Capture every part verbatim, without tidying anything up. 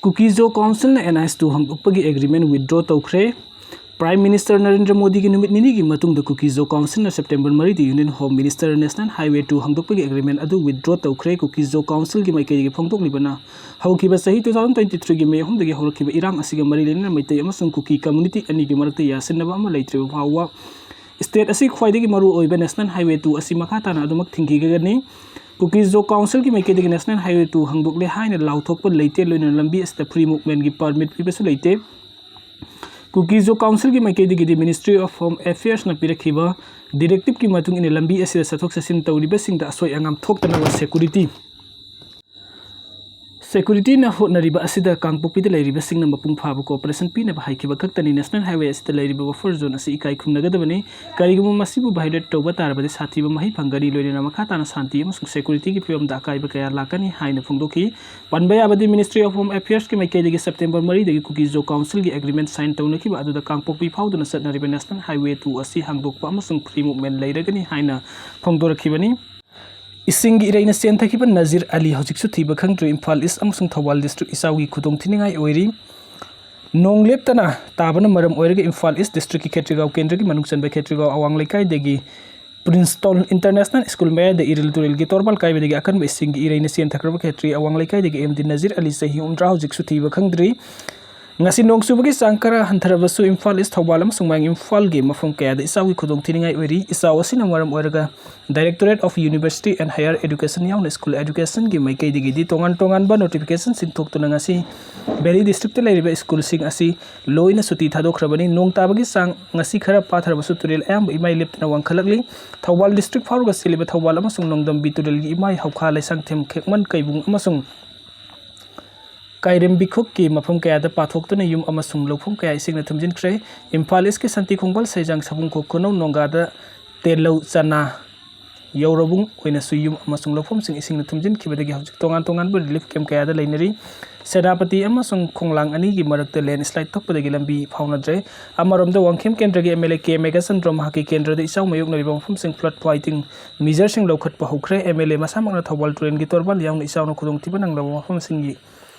ꯀꯨꯀꯤ ꯖꯣ ꯀꯥꯎꯟꯁꯤꯜꯅ N H two ꯍꯥꯡꯗꯣꯛꯄꯒꯤ agreement withdraw ꯇꯧꯈ꯭ꯔꯦ꯫ ꯄ꯭ꯔꯥꯏꯝ ꯃꯤꯅꯤꯁꯇꯔ ꯅꯔꯦꯟꯗ꯭ꯔ ꯃꯣꯗꯤꯒꯤ ꯅꯨꯃꯤꯠ ꯅꯤꯅꯤꯒꯤ ꯃꯇꯨꯡꯗ ꯀꯨꯀꯤ ꯖꯣ ꯀꯥꯎꯟꯁꯤꯜꯅ ꯁꯦꯞꯇꯦꯝꯕꯔ ꯃꯔꯤꯗ union home minister national highway two ꯍꯥꯡꯗꯣꯛꯄꯒꯤ ꯑꯦꯒ꯭ꯔꯤꯃꯦꯟ ꯑꯗꯨ ꯋꯤꯗ꯭ꯔꯣ ꯇꯧꯈ꯭ꯔꯦ꯫ ꯀꯨꯀꯤ ꯖꯣ ꯀꯥꯎꯟꯁꯤꯜꯒꯤ ꯃꯥꯏꯀꯩꯗꯒꯤ ꯐꯣꯡꯗꯣꯛꯂꯤꯕꯅ ꯍꯧꯈꯤꯕ ꯆꯍꯤ two thousand twenty three ꯒꯤ ꯃꯦ ꯑꯍꯨꯝꯗꯒꯤ ꯍꯧꯔꯛꯈꯤꯕ ꯏꯔꯥꯡ ꯑꯁꯤꯒ ꯃꯔꯤ ꯂꯩꯅꯅ ꯃꯩꯇꯩ ꯑꯃꯁꯨꯡ ꯀꯨꯀꯤ ꯀꯝꯃ꯭ꯌꯨꯅꯤꯇꯤ ꯑꯅꯤꯒꯤ ꯃꯔꯛꯇ ꯌꯥꯁꯤꯟꯅꯕ ꯑꯃ ꯂꯩꯇ꯭ꯔꯤꯕ ꯐꯥꯎꯕ ꯁ꯭ꯇꯦꯠ ꯑꯁꯤ ꯈ꯭ꯋꯥꯏꯗꯒꯤ ꯃꯔꯨ ꯑꯣꯏꯕ ꯅꯦꯁꯅꯦꯜ ꯍꯥꯏꯋꯦ ꯇꯨ ꯑꯁꯤ ꯃꯈꯥ ꯇꯥꯅ ꯑꯗꯨꯃꯛ ꯊꯤꯡꯈꯤꯒꯅꯤ꯫ ꯀꯨꯀꯤ ꯖꯣ ꯀꯥꯎꯟꯁꯤꯜꯒꯤ ꯃꯥꯏꯀꯩꯗꯒꯤ ꯅꯦꯁꯅꯦꯜ ꯍꯥꯏꯋꯦ ꯇꯨ ꯍꯥꯡꯗꯣꯛꯂꯦ ꯍꯥꯏꯅ ꯂꯥꯎꯊꯣꯛꯄ ꯂꯩꯇꯦ, ꯂꯣꯏꯅꯅ ꯂꯝꯕꯤ ꯑꯁꯤꯗ ꯐ꯭ꯔꯤ ꯃꯨꯚꯃꯦꯟꯒꯤ ꯄꯔꯃꯤꯠ ꯄꯤꯕꯁꯨ ꯂꯩꯇꯦ꯫ ꯀꯨꯀꯤ ꯖꯣ ꯀꯥꯎꯟꯁꯤꯜꯒꯤ ꯃꯥꯏꯀꯩꯗꯒꯤꯗꯤ ꯃꯤꯅꯤꯁꯇ꯭ꯔꯤ ꯑꯣꯐ ꯍꯣꯝ ꯑꯦꯐꯤꯌꯔꯁꯅ ꯄꯤꯔꯛꯈꯤꯕ ꯗꯤꯔꯦꯛꯇꯤꯞꯀꯤ ꯃꯇꯨꯡ ꯏꯟꯅ ꯂꯝꯕꯤ ꯑꯁꯤꯗ ꯆꯠꯊꯣꯛ ꯆꯠꯁꯤꯟ ꯇꯧꯔꯤꯕꯁꯤꯡꯗ ꯑꯁꯣꯏ ꯑꯉꯥꯝ ꯊꯣꯛꯇꯅꯕ ꯁꯦꯀꯨꯔꯤꯇꯤ ꯁꯦꯀꯨꯔꯤꯇꯤꯅ ꯍꯣꯠꯅꯔꯤꯕ ꯑꯁꯤꯗ ꯀꯥꯡꯄꯣꯛꯄꯤꯗ ꯂꯩꯔꯤꯕꯁꯤꯡꯅ ꯃꯄꯨꯡ ꯐꯥꯕ ꯀꯣꯑꯣꯄꯔꯦꯁꯟ ꯄꯤꯅꯕ ꯍꯥꯏꯈꯤꯕ ꯈꯛꯇꯅꯤ꯫ ꯅꯦꯁꯅꯦꯜ ꯍꯥꯏꯋꯦ ꯑꯁꯤꯗ ꯂꯩꯔꯤꯕ ꯕꯐꯔ ꯖꯣꯟ ꯑꯁꯤ ꯏꯀꯥꯏ ꯈꯨꯝꯅꯒꯗꯕꯅꯤ꯫ ꯀꯔꯤꯒꯨꯝꯕ ꯃꯁꯤꯕꯨ ꯚꯥꯏꯑꯣꯂꯦꯠ ꯇꯧꯕ ꯇꯥꯔꯕꯗꯤ ꯁꯥꯊꯤꯕ ꯃꯍꯩ ꯐꯪꯒꯅꯤ, ꯂꯣꯏꯅꯅ ꯃꯈꯥ ꯇꯥꯅ ꯁꯥꯟꯇꯤ ꯑꯃꯁꯨꯡ ꯁꯦꯀꯨꯔꯤꯇꯤꯒꯤ ꯐꯤꯕꯝꯗ ꯑꯀꯥꯏꯕ ꯀꯌꯥ ꯂꯥꯛꯀꯅꯤ ꯍꯥꯏꯅ ꯐꯣꯡꯗꯣꯛꯈꯤ꯫ ꯄꯟꯕ ꯌꯥꯕꯗꯤ ꯃꯤꯅꯤꯁꯇ꯭ꯔꯤ ꯑꯣꯐ ꯍꯣꯝ ꯑꯦꯐꯤꯌꯔꯁꯀꯤ ꯃꯥꯏꯀꯩꯗꯒꯤ ꯁꯦꯞꯇꯦꯝꯕꯔ ꯃꯔꯤꯗꯒꯤ ꯀꯨꯀꯤ ꯖꯣ ꯀꯥꯎꯟꯁꯤꯜꯒꯤ ꯑꯦꯒ꯭ꯔꯤꯃꯦꯟ ꯁꯥꯏꯟ ꯇꯧꯅꯈꯤꯕ ꯑꯗꯨꯗ ꯀꯥꯡꯄꯣꯛꯄꯤ ꯐꯥꯎꯗꯨꯅ ꯆꯠꯅꯔꯤꯕ ꯅꯦꯁꯅꯦꯜ ꯍꯥꯏꯋꯦ ꯇꯨ ꯑꯁꯤ ꯍꯥꯡꯗꯣꯛꯄ ꯑꯃꯁꯨꯡ ꯐ꯭ꯔꯤ ꯃꯨꯚꯃꯦꯟ ꯂꯩꯔꯒꯅꯤ ꯍꯥꯏꯅ ꯐꯣꯡꯗꯣꯔꯛꯈꯤꯕꯅꯤ꯫ ꯏꯁꯤꯡꯒꯤ ꯏꯔꯩꯅ ꯆꯦꯟꯊꯈꯤꯕ ꯅꯖꯤꯔ ꯑꯂꯤ ꯍꯧꯖꯤꯛꯁꯨ ꯊꯤꯕ ꯈꯪꯗ꯭ꯔꯤ꯫ ꯏꯝꯐꯥꯜ ꯏꯁ ꯑꯃꯁꯨꯡ ꯊꯧꯕꯥꯜ ꯗꯤꯁꯇ꯭ꯔꯤꯛ ꯏꯆꯥꯎꯒꯤ ꯈꯨꯗꯣꯡꯊꯤꯅꯤꯡꯉꯥꯏ ꯑꯣꯏꯔꯤ꯫ ꯅꯣꯡ ꯂꯦꯞꯇꯅ ꯇꯥꯕꯅ ꯃꯔꯝ ꯑꯣꯏꯔꯒ ꯏꯝꯐꯥꯜ ꯏꯁ ꯗꯤꯁꯇ꯭ꯔꯤꯛꯀꯤ ꯈꯦꯇ꯭ꯔꯤꯒꯥꯎ ꯀꯦꯟꯗ꯭ꯔꯒꯤ ꯃꯅꯨꯡ ꯆꯟꯕ ꯈꯦꯇ꯭ꯔꯤꯒꯥꯎ ꯑꯋꯥꯡ ꯂꯩꯀꯥꯏꯗꯒꯤ ꯄ꯭ꯔꯤꯟꯁꯇꯣꯟ ꯏꯟꯇꯔꯅꯦꯁꯅꯦꯜ ꯁ꯭ꯀꯨꯜ ꯃꯌꯥꯏꯗ ꯏꯔꯤꯜ ꯇꯨꯔꯦꯜꯒꯤ ꯇꯣꯔꯕꯥꯜ ꯀꯥꯏꯕꯗꯒꯤ ꯑꯀꯟꯕ ꯏꯁꯤꯡꯒꯤ ꯏꯔꯩꯅ ꯆꯦꯟꯊꯈ꯭ꯔꯕ ꯈꯦꯇ꯭ꯔꯤ ꯑꯋꯥꯡ ꯂꯩꯀꯥꯏꯗꯒꯤ ꯑꯦꯝ ꯗꯤ ꯅꯖꯤꯔ ꯑꯂꯤ ꯆꯍꯤ ꯍꯨꯝꯗ꯭ꯔꯥ ꯍꯧꯖꯤꯛꯁꯨ ꯊꯤꯕ ꯈꯪꯗ꯭ꯔꯤ꯫ ꯉꯁꯤ ꯅꯣꯡ ꯆꯨꯕꯒꯤ ꯆꯥꯡ ꯈꯔ ꯍꯟꯊꯔꯕꯁꯨ ꯏꯝꯐꯥꯜ ꯏꯁ, ꯊꯧꯕꯥꯜ ꯑꯃꯁꯨꯡ ꯃꯌꯥꯡ ꯏꯝꯐꯥꯜꯒꯤ ꯃꯐꯝ ꯀꯌꯥꯗ ꯏꯆꯥꯎꯒꯤ ꯈꯨꯗꯣꯡꯊꯤꯅꯤꯡꯉꯥꯏ ꯑꯣꯏꯔꯤ꯫ ꯏꯆꯥꯎ ꯑꯁꯤꯅ ꯃꯔꯝ ꯑꯣꯏꯔꯒ Directorate of University and Higher Education ꯌꯥꯎꯅ ꯁ꯭ꯀꯨꯜ ꯑꯦꯖꯨꯀꯦꯁꯟꯒꯤ ꯃꯥꯏꯀꯩꯗꯒꯤꯗꯤ ꯇꯣꯉꯥꯟ ꯇꯣꯉꯥꯟꯕ ꯅꯣꯇꯤꯐꯤꯀꯦꯁꯟꯁꯤꯡ ꯊꯣꯛꯇꯨꯅ ꯉꯁꯤ ꯚꯦꯂꯤ ꯗꯤꯁꯇ꯭ꯔꯤꯛꯇ ꯂꯩꯔꯤꯕ ꯁ꯭ꯀꯨꯜꯁꯤꯡ ꯑꯁꯤ ꯂꯣꯏꯅ ꯁꯨꯇꯤ ꯊꯥꯗꯣꯛꯈ꯭ꯔꯕꯅꯤ꯫ ꯅꯣꯡ ꯇꯥꯕꯒꯤ ꯆꯥꯡ ꯉꯁꯤ ꯈꯔ ꯄꯥꯊꯔꯕꯁꯨ ꯇꯨꯔꯦꯜ ꯑꯌꯥꯝꯕ ꯏꯃꯥꯏ ꯂꯦꯞꯇꯅ ꯋꯥꯡꯈꯠꯂꯛꯂꯤ꯫ ꯊꯧꯕꯥꯜ ꯗꯤꯁꯇ꯭ꯔꯤꯛ ꯐꯥꯎꯔꯒ ꯆꯦꯜꯂꯤꯕ ꯊꯧꯕꯥꯜ ꯑꯃꯁꯨꯡ ꯅꯣꯡꯗꯝꯕꯤ ꯇꯨꯔꯦꯜꯒꯤ ꯏꯃꯥꯏ ꯍꯧꯈꯥ, ꯂꯩꯁꯥꯡꯊꯦꯝ, ꯈꯦꯛꯃꯟ, ꯀꯩꯕꯨꯡ ꯑꯃꯁꯨꯡ ꯀꯥꯏꯔꯦꯝꯕꯤꯈꯣꯛꯀꯤ ꯃꯐꯝ ꯀꯌꯥꯗ ꯄꯥꯊꯣꯛꯇꯨꯅ ꯌꯨꯝ ꯑꯃꯁꯨꯡ ꯂꯧꯐꯝ ꯀꯌꯥ ꯏꯁꯤꯡꯅ ꯊꯨꯝꯖꯤꯟꯈ꯭ꯔꯦ꯫ ꯏꯝꯐꯥꯜ ꯏꯁꯀꯤ ꯁꯥꯟꯇꯤ ꯈꯣꯡꯕꯥꯜ, ꯁꯩꯖꯥꯡ, ꯁꯥꯕꯨꯡꯈꯣꯛ, ꯈꯨꯅꯧ, ꯅꯣꯡꯒꯥꯗ, ꯇꯦꯜꯂꯧ, ꯆꯅꯥ, ꯌꯧꯔꯕꯨꯡ ꯑꯣꯏꯅꯁꯨ ꯌꯨꯝ ꯑꯃꯁꯨꯡ ꯂꯧꯐꯝꯁꯤꯡ ꯏꯁꯤꯡꯅ ꯊꯨꯝꯖꯤꯟꯈꯤꯕꯗꯒꯤ ꯍꯧꯖꯤꯛ ꯇꯣꯉꯥꯟ ꯇꯣꯉꯥꯟꯕ ꯔꯤꯂꯤꯐ ꯀꯦꯝꯞ ꯀꯌꯥꯗ ꯂꯩꯅꯔꯤ꯫ ꯁꯦꯅꯥꯄꯇꯤ ꯑꯃꯁꯨꯡ ꯈꯣꯡꯂꯥꯡ ꯑꯅꯤꯒꯤ ꯃꯔꯛꯇ ꯂꯦꯟꯁ꯭ꯂꯥꯏꯗ ꯊꯣꯛꯄꯗꯒꯤ ꯂꯝꯕꯤ ꯐꯥꯎꯅꯗ꯭ꯔꯦ꯫ ꯑꯃꯔꯣꯝꯗ ꯋꯥꯡꯈꯦꯝ ꯀꯦꯟꯗ꯭ꯔꯒꯤ M L A K Meghachandra ꯃꯍꯥꯛꯀꯤ ꯀꯦꯟꯗ꯭ꯔꯗ ꯏꯆꯥꯎ ꯃꯥꯌꯣꯛꯅꯔꯤꯕ ꯃꯐꯝꯁꯤꯡ ꯐ꯭ꯂꯗ ꯐꯥꯏꯇꯤꯡ ꯃꯤꯖꯔꯁꯤꯡ ꯂꯧꯈꯠꯄ ꯍꯧꯈ꯭ꯔꯦ꯫ ꯑꯦꯝ ꯑꯦꯜ ꯑꯦ ꯃꯁꯥꯃꯛꯅ ꯊꯧꯕꯥꯜ ꯇꯨꯔꯦꯜꯒꯤ ꯇꯣꯔꯕꯥꯜ ꯌꯥꯎꯅ ꯏꯆꯥꯎꯅ ꯈꯨꯗꯣꯡꯊꯤꯕ ꯅꯪꯂꯕ ꯃꯐꯝꯁꯤꯡꯒꯤ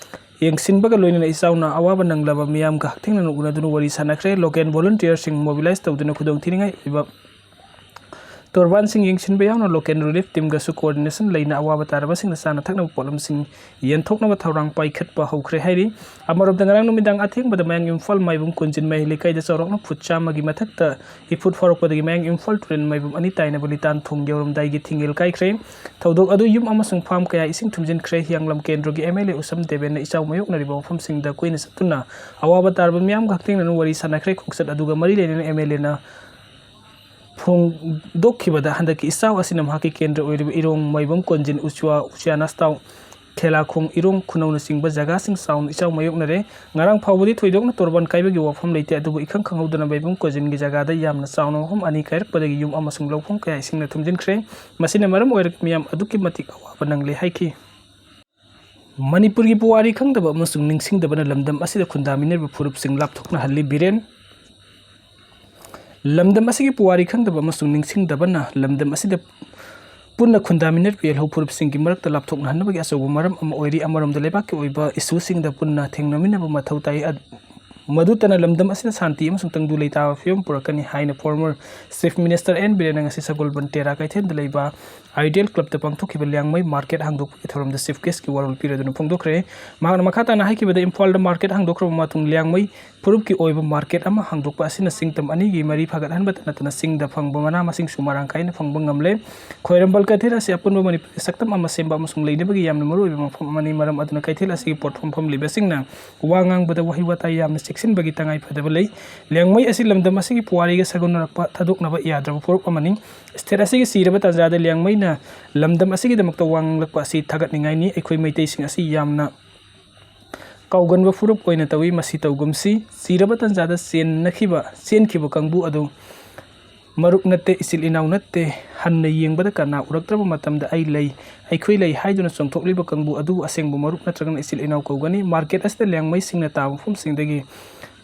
ꯌꯦꯡꯁꯤꯟꯕꯒ ꯂꯣꯏꯅꯅ ꯏꯆꯥꯎꯅ ꯑꯋꯥꯕ ꯅꯪꯂꯕ ꯃꯤꯌꯥꯝꯒ ꯍꯛꯊꯦꯡꯅꯅ ꯎꯅꯗꯨꯅ ꯋꯥꯔꯤ ꯁꯥꯟꯅꯈ꯭ꯔꯦ꯫ Local volunteerꯁꯤꯡ mobilize ꯇꯧꯗꯨꯅ ꯈꯨꯗꯣꯡꯊꯤꯅꯤꯡꯉꯥꯏ ꯑꯣꯏꯕ ꯇꯣꯔꯕꯥꯟꯁꯤꯡ ꯌꯦꯡꯁꯤꯟꯕ ꯌꯥꯎꯅ local relief teamꯒꯁꯨ coordination ꯂꯩꯅ ꯑꯋꯥꯕ ꯇꯥꯔꯕꯁꯤꯡꯅ ꯆꯥꯅ ꯊꯛꯅꯕ ꯄꯣꯠꯂꯝꯁꯤꯡ ꯌꯦꯟꯊꯣꯛꯅꯕ ꯊꯧꯔꯥꯡ ꯄꯥꯏꯈꯠꯄ ꯍꯧꯈ꯭ꯔꯦ ꯍꯥꯏꯔꯤ꯫ ꯑꯃꯔꯣꯝꯗ, ꯉꯔꯥꯡ ꯅꯨꯃꯤꯗꯥꯡ ꯑꯊꯦꯡꯕꯗ ꯃꯌꯥꯡ ꯏꯝꯐꯥꯜ ꯃꯥꯏꯕꯝ ꯀꯣꯟꯖꯤꯟ ꯃꯍꯩ ꯂꯩꯀꯥꯏꯗ ꯆꯥꯎꯔꯥꯛꯅ ꯐꯨꯠ ꯆꯥꯝꯃꯒꯤ ꯃꯊꯛꯇ ꯏꯐꯨꯠ ꯐꯥꯎꯔꯛꯄꯗꯒꯤ ꯃꯌꯥꯡ ꯏꯝꯐꯥꯜ ꯇꯨꯔꯦꯜ ꯃꯥꯏꯕꯝ ꯑꯅꯤ ꯇꯥꯏꯅꯕ ꯂꯤꯇꯥꯟ ꯊꯣꯡ ꯌꯧꯔꯝꯗꯥꯏꯒꯤ ꯊꯤꯡꯒꯦꯜ ꯀꯥꯏꯈ꯭ꯔꯦ꯫ ꯊꯧꯗꯣꯛ ꯑꯗꯨ ꯌꯨꯝ ꯑꯃꯁꯨꯡ ꯐꯥꯝ ꯀꯌꯥ ꯏꯁꯤꯡ ꯊꯨꯝꯖꯤꯟꯈ꯭ꯔꯦ꯫ ꯍꯤꯌꯥꯡꯂꯝ ꯀꯦꯟꯗ꯭ꯔꯒꯤ MLA ꯎꯁꯝ ꯗꯦꯕꯦꯟꯅ ꯏꯆꯥꯎ ꯃꯥꯌꯣꯛꯅꯔꯤꯕ ꯃꯐꯝꯁꯤꯡꯗ ꯀꯣꯏꯅ ꯆꯠꯇꯨꯅ ꯑꯋꯥꯕ ꯇꯥꯔꯕ ꯃꯤꯌꯥꯝꯒ ꯍꯛꯊꯦꯡꯅꯅ ꯋꯥꯔꯤ ꯁꯥꯟꯅꯈ꯭ꯔꯦ꯫ ꯈꯣꯡꯆꯠ ꯑꯗꯨꯒ ꯃꯔꯤ ꯂꯩꯅꯅ MLAꯅ ꯐꯣꯡꯗꯣꯛꯈꯤꯕꯗ, ꯍꯟꯗꯛꯀꯤ ꯏꯆꯥꯎ ꯑꯁꯤꯅ ꯃꯍꯥꯛꯀꯤ ꯀꯦꯟꯗ꯭ꯔ ꯑꯣꯏꯔꯤꯕ ꯏꯔꯣꯡ, ꯃꯥꯏꯕꯝ ꯀꯣꯟꯖꯤꯟ, ꯎꯆꯨꯋꯥ, ꯎꯆꯤꯌꯥꯅꯥꯁꯇꯥꯎ, ꯊꯦꯂꯥꯈꯣꯡ, ꯏꯔꯣꯡ ꯈꯨꯅꯧꯅꯆꯤꯡꯕ ꯖꯒꯥꯁꯤꯡ ꯆꯥꯎꯅ ꯏꯆꯥꯎ ꯃꯥꯌꯣꯛꯅꯔꯦ꯫ ꯉꯔꯥꯡ ꯐꯥꯎꯕꯗꯤ ꯊꯣꯏꯗꯣꯛꯅ ꯇꯣꯔꯕꯥꯟ ꯀꯥꯏꯕꯒꯤ ꯋꯥꯐꯝ ꯂꯩꯇꯦ, ꯑꯗꯨꯕꯨ ꯏꯈꯪ ꯈꯪꯍꯧꯗꯅ ꯃꯥꯏꯕꯝ ꯀꯣꯟꯖꯤꯟꯒꯤ ꯖꯒꯥꯗ ꯌꯥꯝꯅ ꯆꯥꯎꯅ ꯃꯐꯝ ꯑꯅꯤ ꯀꯥꯏꯔꯛꯄꯗꯒꯤ ꯌꯨꯝ ꯑꯃꯁꯨꯡ ꯂꯧꯐꯝ ꯀꯌꯥ ꯏꯁꯤꯡꯅ ꯊꯨꯝꯖꯤꯟꯈ꯭ꯔꯦ꯫ ꯃꯁꯤꯅ ꯃꯔꯝ ꯑꯣꯏꯔꯒ ꯃꯤꯌꯥꯝ ꯑꯗꯨꯛꯀꯤ ꯃꯇꯤꯛ ꯑꯋꯥꯕ ꯅꯪꯂꯦ ꯍꯥꯏꯈꯤ꯫ ꯃꯅꯤꯄꯨꯔꯒꯤ ꯄꯨꯋꯥꯔꯤ ꯈꯪꯗꯕ ꯑꯃꯁꯨꯡ ꯅꯤꯡꯁꯤꯡꯗꯕꯅ ꯂꯝꯗꯝ ꯑꯁꯤꯗ ꯈꯨꯟꯗꯥꯃꯤꯟꯅꯔꯤꯕ ꯐꯨꯔꯨꯞꯁꯤꯡ ꯂꯥꯞꯊꯣꯛꯅꯍꯜꯂꯤ꯫ ꯕꯤꯔꯦꯟ, ꯂꯝꯗꯝ ꯑꯁꯤꯒꯤ ꯄꯨꯋꯥꯔꯤ ꯈꯪꯗꯕ ꯑꯃꯁꯨꯡ ꯅꯤꯡꯁꯤꯡꯗꯕꯅ ꯂꯝꯗꯝ ꯑꯁꯤꯗ ꯄꯨꯟꯅ ꯈꯨꯟꯗꯥꯃꯤꯟꯅꯔꯤꯕ ꯌꯦꯜꯍꯧ ꯐꯨꯔꯨꯞꯁꯤꯡꯒꯤ ꯃꯔꯛꯇ ꯂꯥꯞꯊꯣꯛꯅꯍꯟꯅꯕꯒꯤ ꯑꯆꯧꯕ ꯃꯔꯝ ꯑꯃ ꯑꯣꯏꯔꯤ꯫ ꯑꯃꯔꯣꯝꯗ, ꯂꯩꯕꯥꯛꯀꯤ ꯑꯣꯏꯕ issueꯁꯤꯡꯗ ꯄꯨꯟꯅ ꯊꯦꯡꯅꯃꯤꯟꯅꯕ ꯃꯊꯧ ꯇꯥꯏ꯫ ꯑꯗ-, ꯃꯗꯨꯇꯅ ꯂꯝꯗꯝ ꯑꯁꯤꯗ ꯁꯥꯟꯇꯤ ꯑꯃꯁꯨꯡ ꯇꯪꯗꯨ ꯂꯩꯇꯥꯕ ꯐꯤꯕꯝ ꯄꯨꯔꯛꯀꯅꯤ ꯍꯥꯏꯅ former Chief Minister ꯑꯦꯟ ꯕꯤꯔꯦꯟꯅ ꯉꯁꯤ ꯁꯒꯣꯜꯕꯟ ꯇꯦꯔꯥ ꯀꯩꯊꯦꯜꯗ ꯂꯩꯕ Ideal Clubꯇ ꯄꯥꯡꯊꯣꯛꯈꯤꯕ ꯂꯤꯌꯥꯡꯃꯩ market ꯍꯥꯡꯗꯣꯛꯄꯒꯤ ꯊꯧꯔꯝꯗ chief guestꯀꯤ ꯋꯥꯔꯣꯜ ꯄꯤꯔꯗꯨꯅ ꯐꯣꯡꯗꯣꯛꯈ꯭ꯔꯦ꯫ ꯃꯍꯥꯛꯅ ꯃꯈꯥ ꯇꯥꯅ ꯍꯥꯏꯈꯤꯕꯗ, ꯏꯝꯐꯥꯜꯗ market ꯍꯥꯡꯗꯣꯛꯈ꯭ꯔꯕ ꯃꯇꯨꯡ ꯂꯤꯌꯥꯡꯃꯩ ꯐꯨꯔꯨꯞꯀꯤ ꯑꯣꯏꯕ market ꯑꯃ ꯍꯥꯡꯗꯣꯛꯄ ꯑꯁꯤꯅ ꯆꯤꯡꯇꯝ ꯑꯅꯤꯒꯤ ꯃꯔꯤ ꯐꯒꯠꯍꯟꯕꯇ ꯅꯠꯇꯅ ꯆꯤꯡꯗ ꯐꯪꯕ ꯃꯅꯥ ꯃꯁꯤꯡꯁꯨ ꯃꯔꯥꯡ ꯀꯥꯏꯅ ꯐꯪꯕ ꯉꯝꯂꯦ꯫ ꯈ꯭ꯋꯥꯏꯔꯝꯕꯟ ꯀꯩꯊꯦꯜ ꯑꯁꯤ ꯑꯄꯨꯟꯕ ꯃꯅꯤꯄꯨꯔꯒꯤ ꯁꯛꯇꯝ ꯑꯃ ꯁꯦꯝꯕ ꯑꯃꯁꯨꯡ ꯂꯩꯅꯕꯒꯤ ꯌꯥꯝꯅ ꯃꯔꯨꯑꯣꯏꯕ ꯃꯐꯝ ꯑꯃꯅꯤ꯫ ꯃꯔꯝ ꯑꯗꯨꯅ ꯀꯩꯊꯦꯜ ꯑꯁꯤꯒꯤ ꯄꯣꯠꯐꯝ ꯐꯝꯂꯤꯕꯁꯤꯡꯅ ꯋꯥ ꯉꯥꯡꯕꯗ ꯋꯥꯍꯩ ꯋꯥꯇꯥ ꯌꯥꯝꯅ ꯆꯦꯛꯁꯤꯟꯕꯒꯤ ꯇꯉꯥꯏ ꯐꯗꯕ ꯂꯩ꯫ ꯂꯤꯌꯥꯡꯃꯩ ꯑꯁꯤ ꯂꯝꯗꯝ ꯑꯁꯤꯒꯤ ꯄꯨꯋꯥꯔꯤꯒ ꯁꯥꯒꯣꯟꯅꯔꯛꯄ ꯊꯥꯗꯣꯛꯅꯕ ꯌꯥꯗ꯭ꯔꯕ ꯐꯨꯔꯨꯞ ꯑꯃꯅꯤ꯫ State ꯑꯁꯤꯒꯤ ꯆꯤꯔꯕ ꯇꯥꯟꯖꯥꯗ ꯂꯤꯌꯥꯡꯃꯩꯅ ꯂꯝꯗꯝ ꯑꯁꯤꯒꯤꯗꯃꯛꯇ ꯋꯥ ꯉꯥꯡꯂꯛꯄ ꯑꯁꯤ ꯊꯥꯒꯠꯅꯤꯡꯉꯥꯏꯅꯤ꯫ ꯑꯩꯈꯣꯏ ꯃꯩꯇꯩꯁꯤꯡ ꯑꯁꯤ ꯌꯥꯝꯅ ꯀꯥꯎꯒꯟꯕ ꯐꯨꯔꯨꯞ ꯑꯣꯏꯅ ꯇꯧꯏ꯫ ꯃꯁꯤ ꯇꯧꯒꯨꯝꯁꯤ꯫ ꯆꯤꯔꯕ ꯇꯥꯟꯖꯥꯗ ꯆꯦꯟꯅꯈꯤꯕ, ꯆꯦꯟꯈꯤꯕ ꯀꯥꯡꯕꯨ ꯑꯗꯨ ꯃꯔꯨꯞ ꯅꯠꯇꯦ, ꯏꯆꯤꯜ ꯏꯅꯥꯎ ꯅꯠꯇꯦ꯫ ꯍꯟꯅ ꯌꯦꯡꯕꯗ ꯀꯅꯥ ꯎꯔꯛꯇ꯭ꯔꯕ ꯃꯇꯝꯗ ꯑꯩ ꯂꯩ, ꯑꯩꯈꯣꯏ ꯂꯩ ꯍꯥꯏꯗꯨꯅ ꯆꯣꯡꯊꯣꯛꯂꯤꯕ ꯀꯥꯡꯕꯨ ꯑꯗꯨꯕꯨ ꯑꯁꯦꯡꯕ ꯃꯔꯨꯞ ꯅꯠꯇ꯭ꯔꯒꯅ ꯏꯆꯤꯜ ꯏꯅꯥꯎ ꯀꯧꯒꯅꯤ꯫ Market ꯑꯁꯤꯗ ꯂꯤꯌꯥꯡꯃꯩꯁꯤꯡꯅ ꯇꯥꯕ ꯃꯐꯝꯁꯤꯡꯗꯒꯤ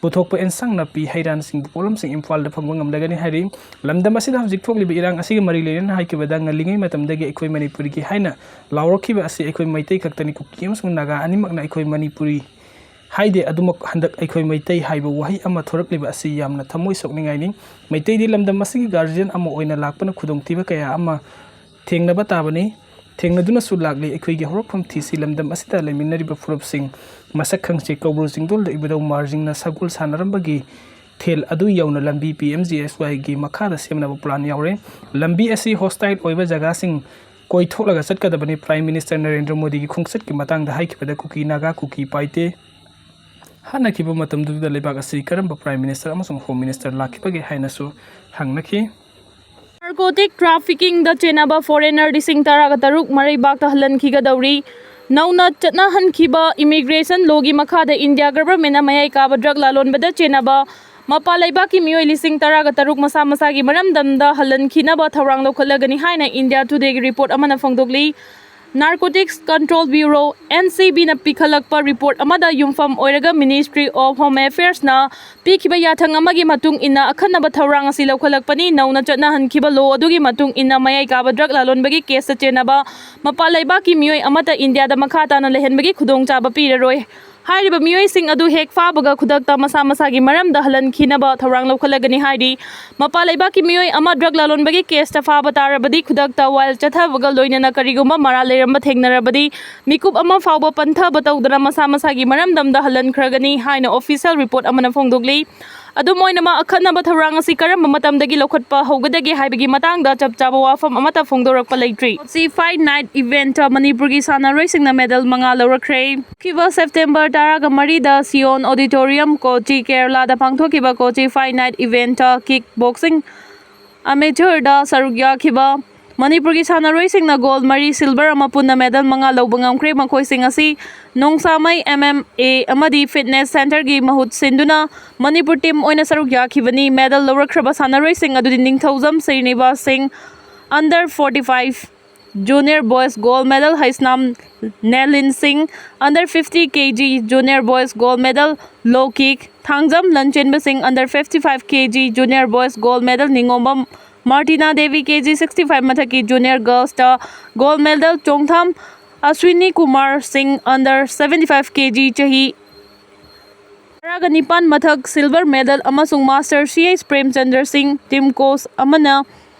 ꯄꯨꯊꯣꯛꯄ ꯑꯦꯟꯁꯥꯡ ꯅꯥꯄꯤ, ꯍꯩ ꯔꯥꯅꯆꯤꯡꯕ ꯄꯣꯠꯂꯝꯁꯤꯡ ꯏꯝꯐꯥꯜꯗ ꯐꯪꯕ ꯉꯝꯂꯒꯅꯤ ꯍꯥꯏꯔꯤ꯫ ꯂꯝꯗꯝ ꯑꯁꯤꯗ ꯍꯧꯖꯤꯛ ꯊꯣꯛꯂꯤꯕ ꯏꯔꯥꯡ ꯑꯁꯤꯒ ꯃꯔꯤ ꯂꯩꯅꯅ ꯍꯥꯏꯈꯤꯕꯗ, ꯉꯜꯂꯤꯉꯩ ꯃꯇꯝꯗꯒꯤ ꯑꯩꯈꯣꯏ ꯃꯅꯤꯄꯨꯔꯒꯤ ꯍꯥꯏꯅ ꯂꯥꯎꯔꯛꯈꯤꯕ ꯑꯁꯤ ꯑꯩꯈꯣꯏ ꯃꯩꯇꯩ ꯈꯛꯇꯅꯤ, ꯀꯨꯀꯤ ꯑꯃꯁꯨꯡ ꯅꯥꯒꯥ ꯑꯅꯤꯃꯛꯅ ꯑꯩꯈꯣꯏ ꯃꯅꯤꯄꯨꯔꯤ ꯍꯥꯏꯗꯦ꯫ ꯑꯗꯨꯃꯛ ꯍꯟꯗꯛ ꯑꯩꯈꯣꯏ ꯃꯩꯇꯩ ꯍꯥꯏꯕ ꯋꯥꯍꯩ ꯑꯃ ꯊꯣꯔꯛꯂꯤꯕ ꯑꯁꯤ ꯌꯥꯝꯅ ꯊꯃꯣꯏ ꯁꯣꯛꯅꯤꯡꯉꯥꯏꯅꯤ꯫ ꯃꯩꯇꯩꯗꯤ ꯂꯝꯗꯝ ꯑꯁꯤꯒꯤ ꯒꯥꯔꯖꯤꯌꯟ ꯑꯃ ꯑꯣꯏꯅ ꯂꯥꯛꯄꯅ ꯈꯨꯗꯣꯡꯊꯤꯕ ꯀꯌꯥ ꯑꯃ ꯊꯦꯡꯅꯕ ꯇꯥꯕꯅꯤ꯫ ꯊꯦꯡꯅꯗꯨꯅꯁꯨ ꯂꯥꯛꯂꯤ꯫ ꯑꯩꯈꯣꯏꯒꯤ ꯍꯧꯔꯛꯐꯝ ꯊꯤꯁꯤ꯫ ꯂꯝꯗꯝ ꯑꯁꯤꯗ ꯂꯩꯃꯤꯟꯅꯔꯤꯕ ꯐꯨꯔꯨꯞꯁꯤꯡ ꯃꯁꯛ ꯈꯪꯁꯤ꯫ ꯀꯧꯕ꯭ꯔꯨ ꯆꯤꯡꯗꯣꯜꯗ ꯏꯕꯨꯙꯧ ꯃꯥꯔꯖꯤꯡꯅ ꯁꯒꯣꯜ ꯁꯥꯟꯅꯔꯝꯕꯒꯤ ꯊꯦꯜ ꯑꯗꯨ ꯌꯧꯅ ꯂꯝꯕꯤ ꯄꯤ ꯑꯦꯝ ꯖꯤ ꯑꯦꯁ ꯋꯥꯏꯒꯤ ꯃꯈꯥꯗ ꯁꯦꯝꯅꯕ ꯄ꯭ꯂꯥꯟ ꯌꯥꯎꯔꯦ꯫ ꯂꯝꯕꯤ ꯑꯁꯤ ꯍꯣꯁꯇꯥꯏꯜ ꯑꯣꯏꯕ ꯖꯒꯥꯁꯤꯡ ꯀꯣꯏꯊꯣꯛꯂꯒ ꯆꯠꯀꯗꯕꯅꯤ꯫ ꯄ꯭ꯔꯥꯏꯝ ꯃꯤꯅꯤꯁꯇꯔ ꯅꯔꯦꯟꯗ꯭ꯔ ꯃꯣꯗꯤꯒꯤ ꯈꯣꯡꯆꯠꯀꯤ ꯃꯇꯥꯡꯗ ꯍꯥꯏꯈꯤꯕꯗ, ꯀꯨꯀꯤ ꯅꯥꯒꯥ, ꯀꯨꯀꯤ ꯄꯥꯏꯇꯦ ꯍꯥꯠꯅꯈꯤꯕ ꯃꯇꯝꯗꯨꯗ ꯂꯩꯕꯥꯛ ꯑꯁꯤ ꯀꯔꯝꯕ ꯄ꯭ꯔꯥꯏꯝ ꯃꯤꯅꯤꯁꯇꯔ ꯑꯃꯁꯨꯡ ꯍꯣꯝ ꯃꯤꯅꯤꯁꯇꯔ ꯂꯥꯛꯈꯤꯕꯒꯦ ꯍꯥꯏꯅꯁꯨ ꯍꯪꯅꯈꯤ꯫ ꯅꯥꯔꯀꯣꯇꯤꯛ ꯇ꯭ꯔꯥꯐꯤꯀꯤꯡꯗ ꯆꯦꯟꯅꯕ ꯐꯣꯔꯦꯅꯔ ꯂꯤꯁꯤꯡ ꯇꯔꯥꯒ ꯇꯔꯨꯛ ꯃꯔꯩꯕꯥꯛꯇ ꯍꯜꯍꯟꯈꯤꯒꯗꯧꯔꯤ꯫ ꯅꯧꯅ ꯆꯠꯅꯍꯟꯈꯤꯕ ꯏꯃꯤꯒ꯭ꯔꯦꯁꯟ ꯂꯣꯒꯤ ꯃꯈꯥꯗ ꯏꯟꯗꯤꯌꯥ ꯒꯚꯔꯟꯃꯦꯟꯠꯅ ꯃꯌꯥꯏ ꯀꯥꯕ ꯗ꯭ꯔꯒ ꯂꯥꯂꯣꯟꯕꯗ ꯆꯦꯟꯅꯕ ꯃꯄꯥꯟ ꯂꯩꯕꯥꯛꯀꯤ ꯃꯤꯑꯣꯏ ꯂꯤꯁꯤꯡ ꯇꯔꯥꯒ ꯇꯔꯨꯛ ꯃꯁꯥ ꯃꯁꯥꯒꯤ ꯃꯔꯝꯗꯝꯗ ꯍꯜꯍꯟꯈꯤꯅꯕ ꯊꯧꯔꯥꯡ ꯂꯧꯈꯠꯂꯒꯅꯤ ꯍꯥꯏꯅ ꯏꯟꯗꯤꯌꯥ ꯇꯨꯗꯦꯒꯤ ꯔꯤꯄꯣꯔꯠ ꯑꯃꯅ ꯐꯣꯡꯗꯣꯛꯂꯤ꯫ Narcotics control bureau, N C ꯕꯤꯅ ꯄꯤꯈꯠꯂꯛꯄ report ꯑꯃꯗ ꯌꯨꯝꯐꯝ ꯑꯣꯏꯔꯒ ꯃꯤꯅꯤꯁꯇ꯭ꯔꯤ ꯑꯣꯐ ꯍꯣꯝ ꯑꯦꯐꯤꯌꯔꯁꯅ ꯄꯤꯈꯤꯕ ꯌꯥꯊꯪ ꯑꯃꯒꯤ ꯃꯇꯨꯡ ꯏꯟꯅ ꯑꯈꯟꯅꯕ ꯊꯧꯔꯥꯡ ꯑꯁꯤ ꯂꯧꯈꯠꯂꯛꯄꯅꯤ꯫ ꯅꯧꯅ ꯆꯠꯅꯍꯟꯈꯤꯕ ꯂꯣ ꯑꯗꯨꯒꯤ ꯃꯇꯨꯡ ꯏꯟꯅ ꯃꯌꯥꯏ ꯀꯥꯕ ꯗ꯭ꯔꯒ ꯂꯥꯂꯣꯟꯕꯒꯤ ꯀꯦꯁꯇ ꯆꯦꯟꯅꯕ ꯃꯄꯥꯟ ꯂꯩꯕꯥꯛꯀꯤ ꯃꯤꯑꯣꯏ ꯑꯃꯠꯇ ꯏꯟꯗꯤꯌꯥꯗ ꯃꯈꯥ ꯇꯥꯅ ꯂꯩꯍꯟꯕꯒꯤ ꯈꯨꯗꯣꯡꯆꯥꯕ ꯄꯤꯔꯔꯣꯏ꯫ ꯍꯥꯏꯔꯤꯕ ꯃꯤꯑꯣꯏꯁꯤꯡ ꯑꯗꯨ ꯍꯦꯛ ꯐꯥꯕꯒ ꯈꯨꯗꯛꯇ ꯃꯁꯥ ꯃꯁꯥꯒꯤ ꯃꯔꯝꯗ ꯍꯜꯍꯟꯈꯤꯅꯕ ꯊꯧꯔꯥꯡ ꯂꯧꯈꯠꯂꯒꯅꯤ ꯍꯥꯏꯔꯤ꯫ ꯃꯄꯥꯟ ꯂꯩꯕꯥꯛꯀꯤ ꯃꯤꯑꯣꯏ ꯑꯃ ꯗ꯭ꯔꯒ ꯂꯥꯂꯣꯟꯕꯒꯤ ꯀꯦꯁꯇ ꯐꯥꯕ ꯇꯥꯔꯕꯗꯤ, ꯈꯨꯗꯛꯇ ꯋꯥꯏꯜ ꯆꯠꯊꯕꯒ ꯂꯣꯏꯅꯅ ꯀꯔꯤꯒꯨꯝꯕ ꯃꯔꯥꯜ ꯂꯩꯔꯝꯕ ꯊꯦꯡꯅꯔꯕꯗꯤ, ꯃꯤꯀꯨꯞ ꯑꯃ ꯐꯥꯎꯕ ꯄꯟꯊꯕ ꯇꯧꯗꯅ ꯃꯁꯥ ꯃꯁꯥꯒꯤ ꯃꯔꯝꯗꯝꯗ ꯍꯜꯍꯟꯈ꯭ꯔꯒꯅꯤ ꯍꯥꯏꯅ ꯑꯣꯐꯤꯁꯤꯌꯦꯜ ꯔꯤꯄꯣꯔꯠ ꯑꯃꯅ ꯐꯣꯡꯗꯣꯛꯂꯤ꯫ ꯑꯗꯨꯝ ꯑꯣꯏꯅꯃꯛ, ꯑꯈꯟꯅꯕ ꯊꯧꯔꯥꯡ ꯑꯁꯤ ꯀꯔꯝꯕ ꯃꯇꯝꯗꯒꯤ ꯂꯧꯈꯠꯄ ꯍꯧꯒꯗꯒꯦ ꯍꯥꯏꯕꯒꯤ ꯃꯇꯥꯡꯗ ꯆꯞ ꯆꯥꯕ ꯋꯥꯐꯝ ꯑꯃꯠꯇ ꯐꯣꯡꯗꯣꯔꯛꯄ ꯂꯩꯇ꯭ꯔꯤ꯫ ꯁꯤ ꯐꯥꯏꯠ ꯅꯥꯏꯠ ꯏꯚꯦꯟꯠꯇ ꯃꯅꯤꯄꯨꯔꯒꯤ ꯁꯥꯟꯅꯔꯣꯏꯁꯤꯡꯅ ꯃꯦꯗꯜ ꯃꯉꯥ ꯂꯧꯔꯛꯈ꯭ꯔꯦ꯫ ꯍꯧꯈꯤꯕ ꯁꯦꯞꯇꯦꯝꯕꯔ ꯇꯔꯥꯒ ꯃꯔꯤꯗ ꯁꯤꯌꯣꯟ ꯑꯣꯗꯤꯇꯣꯔꯤꯌꯝ ꯀꯣꯆꯤ, ꯀꯦꯔꯂꯥꯗ ꯄꯥꯡꯊꯣꯛꯈꯤꯕ ꯀꯣꯆꯤ ꯐꯥꯏꯠ ꯅꯥꯏꯠ ꯏꯚꯦꯟꯠꯇ ꯀꯤꯛ ꯕꯣꯛꯁꯤꯡ ꯑꯃꯦꯆꯔꯗ ꯁꯔꯨꯛ ꯌꯥꯈꯤꯕ ꯃꯅꯤꯄꯨꯔꯒꯤ ꯁꯥꯟꯅꯔꯣꯏꯁꯤꯡꯅ ꯒꯣꯜ ꯃꯔꯤ, ꯁꯤꯜꯚꯔ ꯑꯃ, ꯄꯨꯟꯅ ꯃꯦꯗꯜ ꯃꯉꯥ ꯂꯧꯕ ꯉꯝꯈ꯭ꯔꯦ꯫ ꯃꯈꯣꯏꯁꯤꯡ ꯑꯁꯤ ꯅꯣꯡꯁꯥꯃꯩ ꯑꯦꯝ ꯑꯦꯝ ꯑꯦ ꯑꯃꯗꯤ ꯐꯤꯠꯅꯦꯁ ꯁꯦꯟꯇꯔꯒꯤ ꯃꯍꯨꯠ ꯁꯤꯟꯗꯨꯅ ꯃꯅꯤꯄꯨꯔ ꯇꯤꯝ ꯑꯣꯏꯅ ꯁꯔꯨꯛ ꯌꯥꯈꯤꯕꯅꯤ꯫ ꯃꯦꯗꯜ ꯂꯧꯔꯛꯈ꯭ꯔꯕ ꯁꯥꯟꯅꯔꯣꯏꯁꯤꯡ ꯑꯗꯨꯗꯤ ꯅꯤꯡꯊꯧꯖꯝ ꯁ꯭ꯔꯤꯅꯤꯕꯥꯁ ꯁꯤꯡ, under forty five, Junior Boys Gold Medal Haisnam Nelin Singh, Under fifty K G Junior Boys Gold Medal Low Kick, Thangjam Lanchen Basing, Under fifty-five K G Junior Boys Gold Medal Ningombam Martina Devi, K G sixty-five ꯃꯊꯛꯀꯤ Junior Girls ꯇ Gold Medal, Chongtham Ashwini Kumar Singh, Under seventy-five K G ꯆꯍꯤ ꯇꯔꯥꯒ ꯅꯤꯄꯥꯟ ꯃꯊꯛ Silver Medal ꯑꯃꯁꯨꯡ Master C H Premchandra Singh, Team Coach ꯑꯃꯅ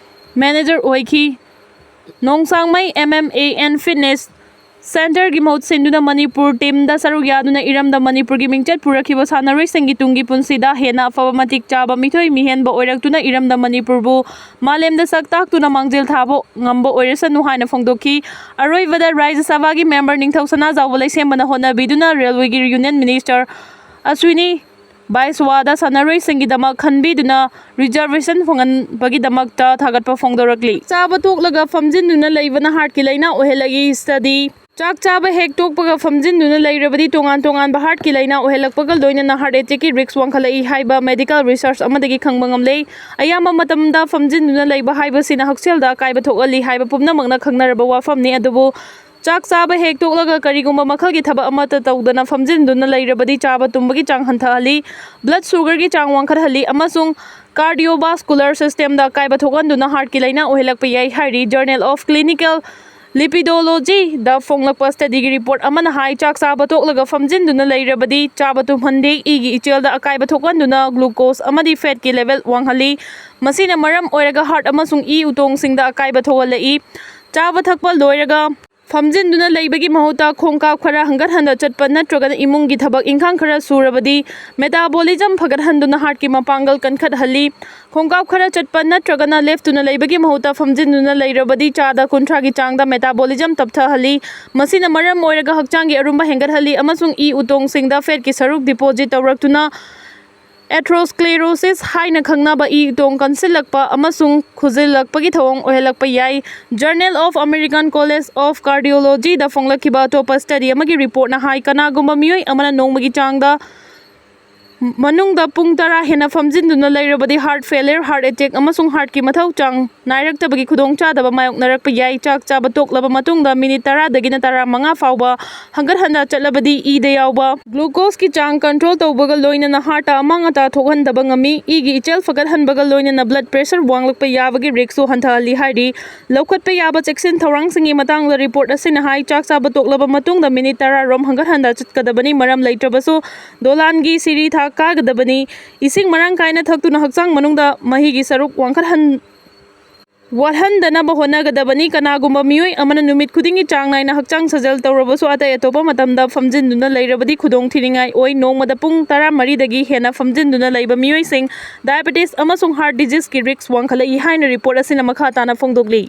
Manager ꯑꯣꯏꯈꯤ꯫ ꯅꯣꯡꯁꯥꯡꯃꯩ M M A N Fitness Centre ꯒꯤ ꯃꯍꯨꯠ ꯁꯤꯟꯗꯨꯅ ꯃꯅꯤꯄꯨꯔ team ꯗ ꯁꯔꯨꯛ ꯌꯥꯗꯨꯅ ꯏꯔꯝꯗꯝ ꯃꯅꯤꯄꯨꯔꯒꯤ ꯃꯤꯡꯆꯠ ꯄꯨꯔꯛꯈꯤꯕ ꯁꯥꯟꯅꯔꯣꯏꯁꯤꯡꯒꯤ ꯇꯨꯡꯒꯤ ꯄꯨꯟꯁꯤꯗ ꯍꯦꯟꯅ ꯑꯐꯕ ꯃꯇꯤꯛ ꯆꯥꯕ ꯃꯤꯊꯣꯏ ꯃꯤꯍꯦꯟꯕ ꯑꯣꯏꯔꯛꯇꯨꯅ ꯏꯔꯝꯗꯝ ꯃꯅꯤꯄꯨꯔꯕꯨ ꯃꯥꯂꯦꯝꯗ ꯁꯛ ꯇꯥꯛꯇꯨꯅ ꯃꯥꯡꯖꯤꯜ ꯊꯥꯕ ꯉꯝꯕ ꯑꯣꯏꯔꯁꯅꯨ ꯍꯥꯏꯅ ꯐꯣꯡꯗꯣꯛꯈꯤ꯫ ꯑꯔꯣꯏꯕꯗ ꯔꯥꯖ꯭ꯌ ꯁꯚꯥꯒꯤ member ꯅꯤꯡꯊꯧ ꯁꯅꯥꯖꯥꯎꯕ ꯂꯩꯁꯦꯝꯕꯅ ꯍꯣꯠꯅꯕꯤꯗꯨꯅ railway ꯒꯤ Union Minister Ashwini ꯕꯥꯏꯁ꯭ꯋꯥꯗ ꯁꯥꯟꯅꯔꯣꯏꯁꯤꯡꯒꯤꯗꯃꯛ ꯈꯟꯕꯤꯗꯨꯅ reservation ꯐꯪꯍꯟꯕꯒꯤꯗꯃꯛꯇ ꯊꯥꯒꯠꯄ ꯐꯣꯡꯗꯣꯔꯛꯂꯤ꯫ ꯆꯥꯕ ꯇꯣꯛꯂꯒ ꯐꯝꯖꯤꯟꯗꯨꯅ ꯂꯩꯕꯅ heart ꯀꯤ ꯂꯥꯏꯅꯥ ꯑꯣꯏꯍꯜꯂꯛꯏ꯫ Study꯫ ꯆꯥꯛ ꯆꯥꯕ ꯍꯦꯛ ꯇꯣꯛꯄꯒ ꯐꯝꯖꯤꯟꯗꯨꯅ ꯂꯩꯔꯕꯗꯤ ꯇꯣꯉꯥꯟ ꯇꯣꯉꯥꯟꯕ heart ꯀꯤ ꯂꯥꯏꯅꯥ ꯑꯣꯏꯍꯜꯂꯛꯄꯒ ꯂꯣꯏꯅꯅ heart attack ꯀꯤ risk ꯋꯥꯡꯈꯠꯂꯛꯏ ꯍꯥꯏꯕ medical research ꯑꯃꯗꯒꯤ ꯈꯪꯕ ꯉꯝꯂꯦ꯫ ꯑꯌꯥꯝꯕ ꯃꯇꯝꯗ ꯐꯝꯖꯤꯟꯗꯨꯅ ꯂꯩꯕ ꯍꯥꯏꯕꯁꯤꯅ ꯍꯛꯁꯦꯜꯗ ꯑꯀꯥꯏꯕ ꯊꯣꯛꯍꯜꯂꯤ ꯍꯥꯏꯕ ꯄꯨꯝꯅꯃꯛꯅ ꯈꯪꯅꯔꯕ ꯋꯥꯐꯝꯅꯤ, ꯑꯗꯨꯕꯨ ꯆꯥꯛ ꯆꯥꯕ ꯍꯦꯛ ꯇꯣꯛꯂꯒ ꯀꯔꯤꯒꯨꯝꯕ ꯃꯈꯜꯒꯤ ꯊꯕꯛ ꯑꯃꯠꯇ ꯇꯧꯗꯅ ꯐꯝꯖꯤꯟꯗꯨꯅ ꯂꯩꯔꯕꯗꯤ ꯆꯥꯕ ꯇꯨꯝꯕꯒꯤ ꯆꯥꯡ ꯍꯟꯊꯍꯜꯂꯤ, blood sugar ꯒꯤ ꯆꯥꯡ ꯋꯥꯡꯈꯠꯍꯜꯂꯤ ꯑꯃꯁꯨꯡ cardiovascular system ꯗ ꯑꯀꯥꯏꯕ ꯊꯣꯛꯍꯟꯗꯨꯅ heart ꯀꯤ ꯂꯥꯏꯅꯥ ꯑꯣꯏꯍꯜꯂꯛꯄ ꯌꯥꯏ ꯍꯥꯏꯔꯤ꯫ Journal of Clinical Lipidology the ꯐꯣꯡꯂꯛꯄ study ꯒꯤ report ꯑꯃꯅ ꯍꯥꯏ, ꯆꯥꯛ ꯆꯥꯕ ꯇꯣꯛꯂꯒ ꯐꯝꯖꯤꯟꯗꯨꯅ ꯂꯩꯔꯕꯗꯤ ꯆꯥꯕ ꯇꯨꯝꯍꯟꯗꯦ, ꯏꯒꯤ ꯏꯆꯦꯜꯗ ꯑꯀꯥꯏꯕ ꯊꯣꯛꯍꯟꯗꯨꯅ glucose ꯑꯃꯗꯤ fat ꯀꯤ level ꯋꯥꯡꯍꯜꯂꯤ꯫ ꯃꯁꯤꯅ ꯃꯔꯝ ꯑꯣꯏꯔꯒ heart ꯑꯃꯁꯨꯡ ꯏ ꯎꯇꯣꯡꯁꯤꯡꯗ ꯑꯀꯥꯏꯕ ꯊꯣꯛꯍꯜꯂꯛꯏ꯫ ꯆꯥꯕ ꯊꯛꯄ ꯂꯣꯏꯔꯒ ꯐꯝꯖꯤꯟꯗꯨꯅ ꯂꯩꯕꯒꯤ ꯃꯍꯨꯠꯇ ꯈꯣꯡꯀꯥꯞ ꯈꯔ ꯍꯪꯒꯠ ꯍꯟꯗ ꯆꯠꯄ ꯅꯠꯇ꯭ꯔꯒꯅ ꯏꯃꯨꯡꯒꯤ ꯊꯕꯛ ꯏꯪꯈꯥꯡ ꯈꯔ ꯁꯨꯔꯕꯗꯤ metabolism ꯐꯒꯠꯍꯟꯗꯨꯅ heart ꯀꯤ ꯃꯄꯥꯡꯒꯜ ꯀꯟꯈꯠꯍꯜꯂꯤ꯫ ꯈꯣꯡꯀꯥꯞ ꯈꯔ ꯆꯠꯄ ꯅꯠꯇ꯭ꯔꯒꯅ ꯂꯦꯞꯇꯨꯅ ꯂꯩꯕꯒꯤ ꯃꯍꯨꯠꯇ ꯐꯝꯖꯤꯟꯗꯨꯅ ꯂꯩꯔꯕꯗꯤ ꯆꯥꯗ ꯀꯨꯟꯊ꯭ꯔꯥꯒꯤ ꯆꯥꯡꯗ metabolism ꯇꯞꯊꯍꯜꯂꯤ꯫ ꯃꯁꯤꯅ ꯃꯔꯝ ꯑꯣꯏꯔꯒ ꯍꯛꯆꯥꯡꯒꯤ ꯑꯔꯨꯝꯕ ꯍꯦꯟꯒꯠꯍꯜꯂꯤ ꯑꯃꯁꯨꯡ ꯏ ꯎꯇꯣꯡꯁꯤꯡꯗ fat ꯀꯤ ꯁꯔꯨꯛ deposit ꯇꯧꯔꯛꯇꯨꯅ atherosclerosis ꯍꯥꯏꯅ ꯈꯪꯅꯕ ꯏ ꯎꯇꯣꯡ ꯀꯟꯁꯤꯜꯂꯛꯄ ꯑꯃꯁꯨꯡ ꯈꯨꯖꯤꯜꯂꯛꯄꯒꯤ ꯊꯧꯑꯣꯡ ꯑꯣꯏꯍꯜꯂꯛꯄ ꯌꯥꯏ꯫ Journal of American College of Cardiology ꯗ ꯐꯣꯡꯂꯛꯈꯤꯕ ꯑꯇꯣꯞꯄ study ꯑꯃꯒꯤ report ꯅ ꯍꯥꯏ, ꯀꯅꯥꯒꯨꯝꯕ ꯃꯤꯑꯣꯏ ꯑꯃꯅ ꯅꯣꯡꯃꯒꯤ ꯆꯥꯡꯗ ꯃꯅꯨꯡꯗ ꯄꯨꯡ ꯇꯔꯥ ꯍꯦꯟꯅ ꯐꯝꯖꯤꯟꯗꯨꯅ ꯂꯩꯔꯕꯗꯤ heart failure, heart attack ꯑꯃꯁꯨꯡ heartꯀꯤ ꯃꯊꯧ ꯆꯥꯡ ꯅꯥꯏꯔꯛꯇꯕꯒꯤ ꯈꯨꯗꯣꯡꯆꯥꯗꯕ ꯃꯥꯌꯣꯛꯅꯔꯛꯄ ꯌꯥꯏ꯫ ꯆꯥꯛ ꯆꯥꯕ ꯇꯣꯛꯂꯕ ꯃꯇꯨꯡꯗ ꯃꯤꯅꯤꯠ ꯇꯔꯥꯗꯒꯤꯅ ꯇꯔꯥꯃꯉꯥ ꯐꯥꯎꯕ ꯍꯪꯒꯠ ꯍꯟꯗ ꯆꯠꯂꯕꯗꯤ ꯏꯗ ꯌꯥꯎꯕ glucoseꯀꯤ ꯆꯥꯡ control ꯇꯧꯕꯒ ꯂꯣꯏꯅꯅ heartꯇ ꯑꯃꯥꯡ ꯑꯇꯥ ꯊꯣꯛꯍꯟꯗꯕ ꯉꯝꯃꯤ꯫ ꯏꯒꯤ ꯏꯆꯦꯜ ꯐꯒꯠꯍꯟꯕꯒ ꯂꯣꯏꯅꯅ blood pressure ꯋꯥꯡꯂꯛꯄ ꯌꯥꯕꯒꯤ riskꯁꯨ ꯍꯟꯊꯍꯜꯂꯤ ꯍꯥꯏꯔꯤ꯫ ꯂꯧꯈꯠꯄ ꯌꯥꯕ ꯆꯦꯛꯁꯤꯟ ꯊꯧꯔꯥꯡꯁꯤꯡꯒꯤ ꯃꯇꯥꯡꯗ report ꯑꯁꯤꯅ ꯍꯥꯏ, ꯆꯥꯛ ꯆꯥꯕ ꯇꯣꯛꯂꯕ ꯃꯇꯨꯡꯗ ꯃꯤꯅꯤꯠ ꯇꯔꯥ ꯔꯣꯝ ꯍꯪꯒꯠ ꯍꯟꯗ ꯆꯠꯀꯗꯕꯅꯤ꯫ ꯃꯔꯝ ꯂꯩꯇ꯭ꯔꯕꯁꯨ ꯗꯣꯂꯥꯟꯒꯤ ꯁꯤꯔꯤ ꯊꯥꯛ ꯀꯥꯒꯗꯕꯅꯤ꯫ ꯏꯁꯤꯡ ꯃꯔꯥꯡ ꯀꯥꯏꯅ ꯊꯛꯇꯨꯅ ꯍꯛꯆꯥꯡ ꯃꯅꯨꯡꯗ ꯃꯍꯤꯒꯤ ꯁꯔꯨꯛ ꯋꯥꯡꯈꯠꯍꯟ-, ꯋꯥꯠꯍꯟꯗꯅꯕ ꯍꯣꯠꯅꯒꯗꯕꯅꯤ꯫ ꯀꯅꯥꯒꯨꯝꯕ ꯃꯤꯑꯣꯏ ꯑꯃꯅ ꯅꯨꯃꯤꯠ ꯈꯨꯗꯤꯡꯒꯤ ꯆꯥꯡ ꯅꯥꯏꯅ ꯍꯛꯆꯥꯡ ꯁꯥꯖꯦꯜ ꯇꯧꯔꯕꯁꯨ, ꯑꯇꯩ ꯑꯇꯣꯞꯄ ꯃꯇꯝꯗ ꯐꯝꯖꯤꯟꯗꯨꯅ ꯂꯩꯔꯕꯗꯤ ꯈꯨꯗꯣꯡ ꯊꯤꯅꯤꯡꯉꯥꯏ ꯑꯣꯏ꯫ ꯅꯣꯡꯃꯗ ꯄꯨꯡ ꯇꯔꯥꯃꯔꯤꯗꯒꯤ ꯍꯦꯟꯅ ꯐꯝꯖꯤꯟꯗꯨꯅ ꯂꯩꯕ ꯃꯤꯑꯣꯏꯁꯤꯡ diabetes ꯑꯃꯁꯨꯡ heart diseaseꯀꯤ risk ꯋꯥꯡꯈꯠꯂꯛꯏ ꯍꯥꯏꯅ report ꯑꯁꯤꯅ ꯃꯈꯥ ꯇꯥꯅ ꯐꯣꯡꯗꯣꯛꯂꯤ꯫